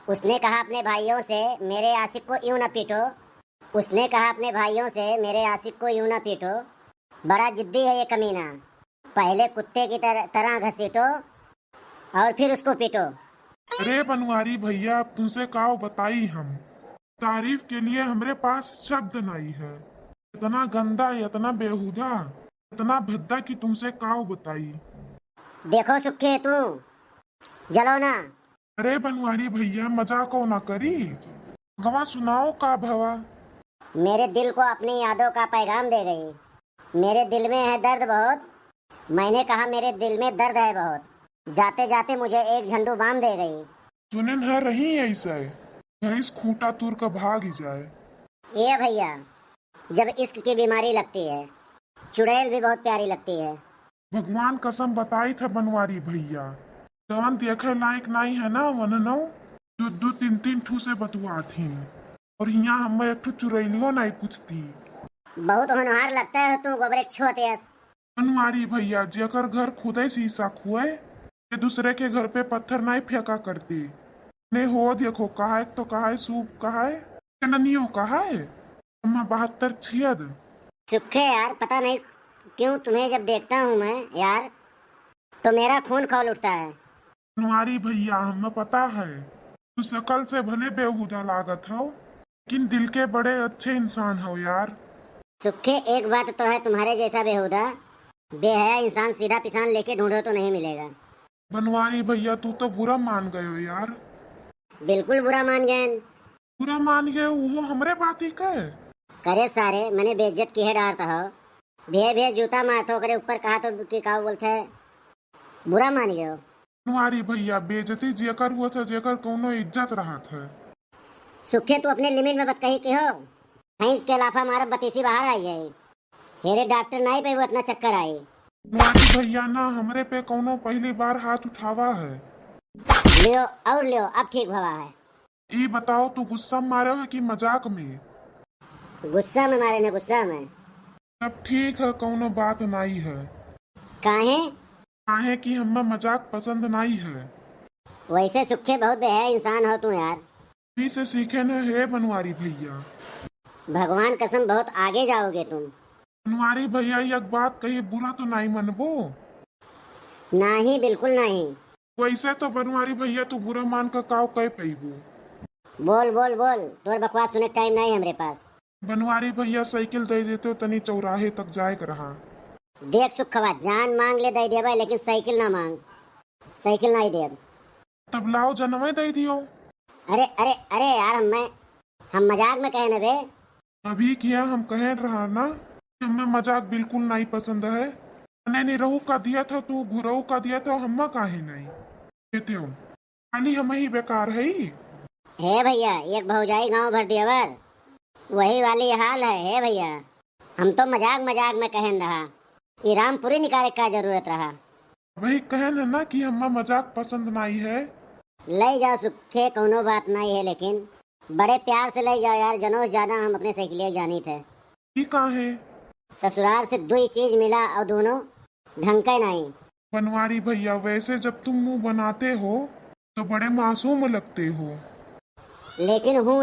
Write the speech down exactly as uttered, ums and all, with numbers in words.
उसने कहा अपने भाइयों से, मेरे आशिक को यूं ना पीटो। उसने कहा अपने भाइयों से, मेरे आशिक को यूं ना पीटो, बड़ा जिद्दी है ये कमीना। पहले कुत्ते की तरह, तरह घसीटो और फिर उसको पीटो। अरे बनवारी भैया, अब तुमसे काव बताई हम, तारीफ के लिए हमरे पास शब्द नाई है। इतना गंदा, इतना बेहुदा, इतना भद्दा कि तुमसे काव बताई। देखो सुखे, तू जलो ना। अरे बनवारी भैया, मजाक हो ना करी। गवा सुनाओ का भवा। मेरे दिल को अपनी यादों का पैगाम दे गई। मेरे दिल में है दर्द बहुत। मैंने कहा, मेरे दिल में दर्द है बहुत। जाते जाते मुझे एक झंडू बाम दे गई। सुनेन है रही ऐसे, भैंस खूंटा तूर का भाग ही जाए। ए भैया, जब इश्क की बीमारी लगती है, चुड़ैल भी बहुत प्यारी लगती है। भगवान कसम बताई था बनवारी भैया, जवन देखे लायक नाई है ना, वननो दो दो तीन तीन ठू से बतुआत हिन, और हियाँ हमें एक ठू चुड़ैलियो नाई पूछती। बहुत होनहार लगता है तू, गोबर एक छोत यस। बनवारी भैया, जेकर घर खुदे शीशा खुए, ये दूसरे के घर पे पत्थर नाई फेंका करती। ने हो देखो, कहाए तो कहाए, सूप कहाए, चननियो कहाए, अम्मा बहत्तर छियद। सुखे यार, पता नहीं क्यों तुम्हें जब देखता हूँ मैं यार, तो मेरा खून खौल उठता है। बनवारी भैया, हमें पता है, तू शकल से भले बेहुदा लागत हो, लेकिन दिल के बड़े अच्छे इंसान हो यार। सुखे, एक बात तो है, तुम्हारे जैसा बेहुदा, बेहया इंसान सीधा पिसान लेके ढूंढो तो नहीं मिलेगा। बनवारी भैया, तू तो बुरा मान गयो यार। बिल्कुल बुरा मान गए। बुरा मान गए, वो हमरे बात ही के। करे सारे, मने बेइज्जत किहे डारत हो। भे भे जूता मारत हो, ओकरे ऊपर कहा तो कि का बोलते, बुरा मान गयो। बनवारी भैया, बेइज्जती जेकर हुआ था, जेकर कौनो इज्जत रहा था। सुखे, तू अपने लिमिट में बतकही की हो। भैंस के लाफा मारब बतीसी बाहर आई है। हेरे डॉक्टर नाई पे वो इतना चक्कर आई। बनवारी भैया ना, हमरे पे कौनो पहली बार हाथ उठावा है। लियो और लियो, अब ठीक भवा है। ई बताओ, तू गुस्सा में मारे हो कि मजाक में? गुस्सा में मारे ने, गुस्सा में। तब ठीक है, कौनो बात नाई है। काहे? काहे कि हमें मजाक पसंद नाई है। वैसे सुखे बहुत बेहया इंसान हो तू यार। अभी से सीखे न हे बनवारी भैया। भगवान कसम बहुत आगे जाओगे तुम। बनवारी भैया, एक बात कही, बुरा तो नाई मनबो? नहीं, बिल्कुल नहीं। वैसे तो बनवारी भैया तू बुरा मान का काव कह पैबो। बोल, बोल, बोल, तोर बकवास सुने टाइम नहीं हमरे पास। बनवारी भैया, साइकिल दे देते हो, तनी चौराहे तक जाए के रहा। देख सुखवा, जान मांग ले दे देबे, लेकिन साइकिल ना मांग, साइकिल नहीं देब। तब लाओ जनवे दे दियो। अरे, अरे, अरे यार, हम, मैं, हम मजाक में कहे न बे। अभी किया हम कहे रहा ना कि हमें मजाक बिल्कुल नहीं पसंद है। मने निरहू का दिया था तू, घुरऊ का दिया था, हम्मा काहे नहीं देते हो? खाली हम ही बेकार है। हे भैया, एक भौजाई गांव भर देवर, वही वाली हाल है। हे भैया, हम तो मजाक मजाक में कहन रहा, ई रामपुरी निकाले का जरूरत रहा। वही कहन है ना कि हम्मा मजाक पसंद नहीं है। ले जाओ सुखे, कौनो बात नहीं है, लेकिन बड़े प्यार से ले जाओ यार, जनो ज्यादा हम अपने साइकिलिया जानी थे। ई का है? ससुराल से दुई चीज मिला और दोनों ढंग के नहीं। बनवारी भैया, वैसे जब तुम मुंह बनाते हो तो बड़े मासूम लगते हो। लेकिन हूँ